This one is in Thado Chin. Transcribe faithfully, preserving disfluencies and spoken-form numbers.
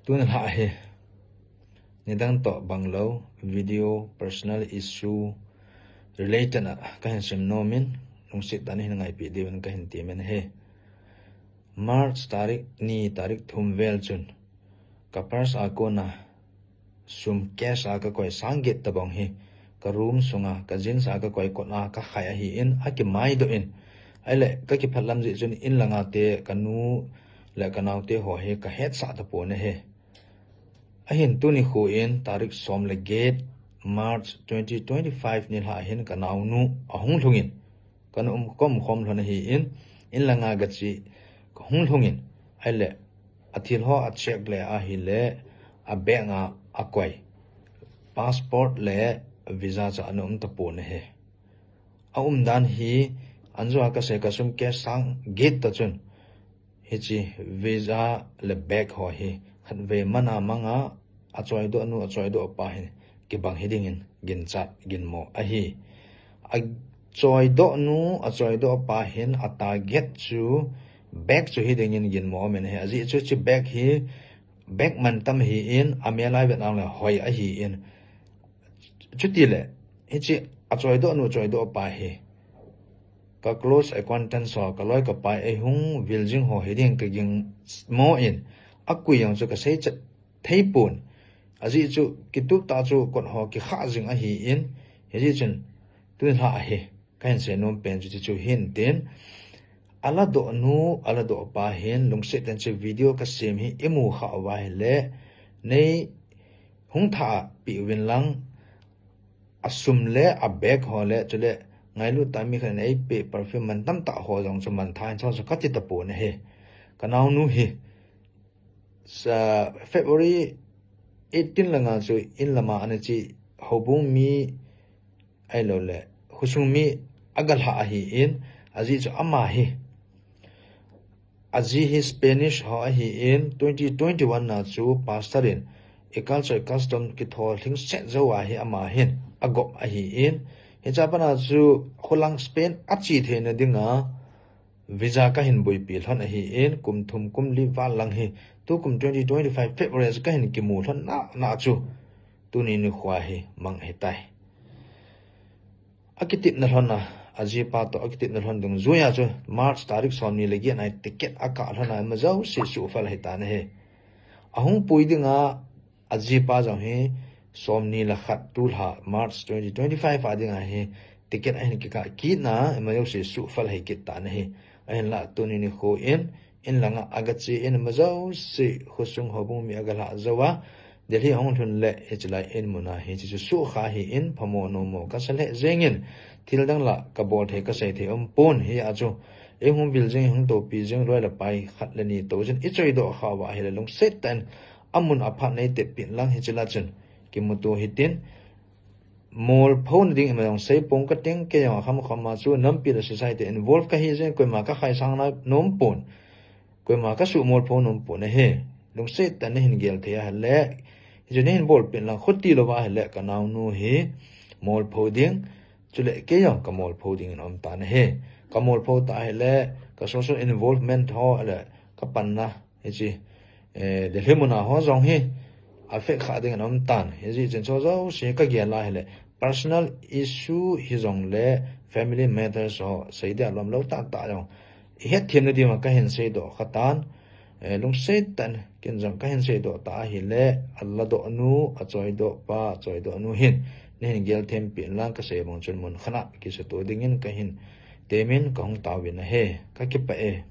Tun lha hi nidang toh bang lou video personal issue related a kahin sim nom in, lungset tah in hin ngaipi diuvin kahin temin ahi. March tarik ni, tarik thum vel chun ka purse a kona sum cash a kakoi sang get tabang hi ka room sunga ka jeans a kakoi kot a kakhai ahin, akimaidoh in, ahile kakiphat lam jeh chun in langa te kanu le kanaote ho hi kahetsah tapon ahi. Ahin tuni nikho in tarik som le get March twenty twenty-five nilhah hin kanaonu ahung lhungin, kaum, kaum khom lhon ahin, in langa gache kahung lhungin, ahile athil ho acheck le ahile abag a akoi passport le visa chu ana um tapon ahi. Aumdan hi anjo a kasei, kasum cash sang get ta chun hiche visa le bag ho hi khatvei mana manga achoidoh nu achoidoh pa hin kibang hidingin ginchat ginmo ahi. Achoidoh nu achoidoh pa hin atarget chu bag chu hidingin ginmo aumin ahi. Ajeh chu hiche bag hi bag mantam ahin, amelai vet nang le hoi ahin, chutile hiche achoidoh nu choidoh pa hi ka close acquaintance ho, kaloi kapai eihung vil jing ho hiding kagingmo in, akoi jong chu kaseichat theipon. Ajeh chu kitup tah chu kot ho kikhah jing ahin, hijeh chun tun lha hi kahin seinom pen chu hiche chu hintin, aladoh nu aladoh pa hin lungset tah in hiche video kasem hi imu khah uva ahile neihung thahpeh uvin lang, asum le abag ho le chule ngailut tah mi khat in eipeh perfume mantam tah ho jong chu mangthah in, chu chu kati tapon ahi. Kanaonu hi February eighteen langa chu in lama ana che, houbung mi ahiloule khosung mi agalhah ahin, ajeh chu ama hi, aji hi Spanish ho ahin, twenty twenty-one na chu pastor in i culture custom kitho lhingset jou a hi ama hin agop ahin, hiche a pat a chu kholang Spain ache theina dinga visa kahin boipi lhon ahin, kum thum kum li val lang hi, tukum twenty twenty-five February chu kahin kimu lhon na, na chu tuni nikho hi mang ahitai. Akitepna lhon a, ajipa toh akitepna lhon dungjuia chu March tarik somni le get na hi ticket akah lhon a, ima jouse suhfel ahitan ahi. Ahung pui dinga ajipa jong hi somni le khat tulha March twenty twenty-five a dinga hi ticket ahin kikah kitna, ima jouse suhfel ahi kit tan ahi. Ahinla tuni nikho in, in langa agache in, ima jouse khosung houbung mi agalhah jouva Delhi ahung lhun le hiche lai in muna hiche chu sukha ahin, phamo nommo kasa lheh jengin, thil dang la kabol thei kasei thei umpon, hia chu eihung vil jeng, eihung toupi jeng, loi le pai khat le ni tou jin ichoidoh khah uva ahile lungset tah in amun aphat neitep pin lang, hiche la chun kimuto hitin, molphona ding ima jong seipong kating, kei jong akham kham a chu nampi le society involve kahi jeng, koima kakhai sang na nompon, koima kasuh molpho nompon ahi. Lungset tah in nahin gel thei ahile, hichu nahin bolpeh in lang, khuti louva ahile kanaonu hi molpho ding, chule kei jong kamolpho dingin aumtan ahi. Kamolpho tah ahile ka social involvement ho le kapanna hiche, eh, Delhi muna ho jong hi affect kha dingin aumtan. Hijeh chun chu jouse kagel a ahile personal issue hijongle family matters ho seidia lomlou tahtah jong ihetthem na diuva kahin seidoh khatan, eh, lungset tah in ken jong kahin seidoh tah ahile, aladoh nu, achoidoh pa, achoidoh nu hin nahin gel thempeh in lang, kasei bang chun mun khat a kisuto dingin kahin temin kahung taovin ahi, kakipah e.